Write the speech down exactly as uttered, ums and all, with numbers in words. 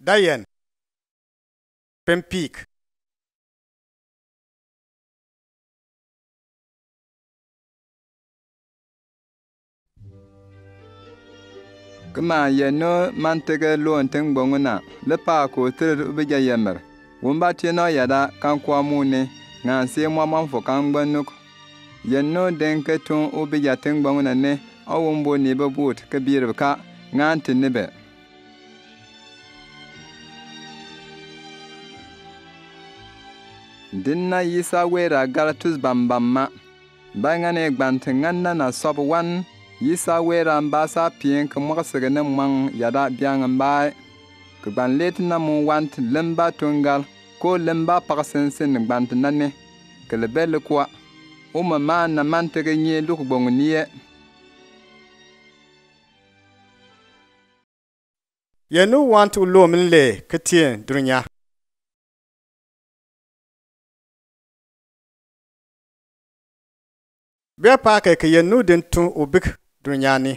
Dayɛn. Pempik. Kema yɛn nu mantege lon Tingboŋ na, lepa ko tired ubija yɛmɛr. Wumba tienɔ yada kan kwa muni, ngansi mwa mwamfo kan gbanuk. Yɛn nu den ke tun ubija Tingboŋ na ni, ɔ wumbo ni be but ke birib ka, ngan ti ni be. Din na yisa wera gar tus bambam ma. Ba ngan e gbante ngan na na sɔp wan, yisa wera mba sa pien ke mwaksege ne mwang yada biang mba. Ke gban let na mu want lemba tungal, ko lemba paksensen gbante na ni. Ke lebe le kwa. Uma ma na mantege nye luk gbong ni ye. Yɛn nu want u lom le ke tien durnya. Bia pa ke ke yɛn nu din tun u bik durnya ni.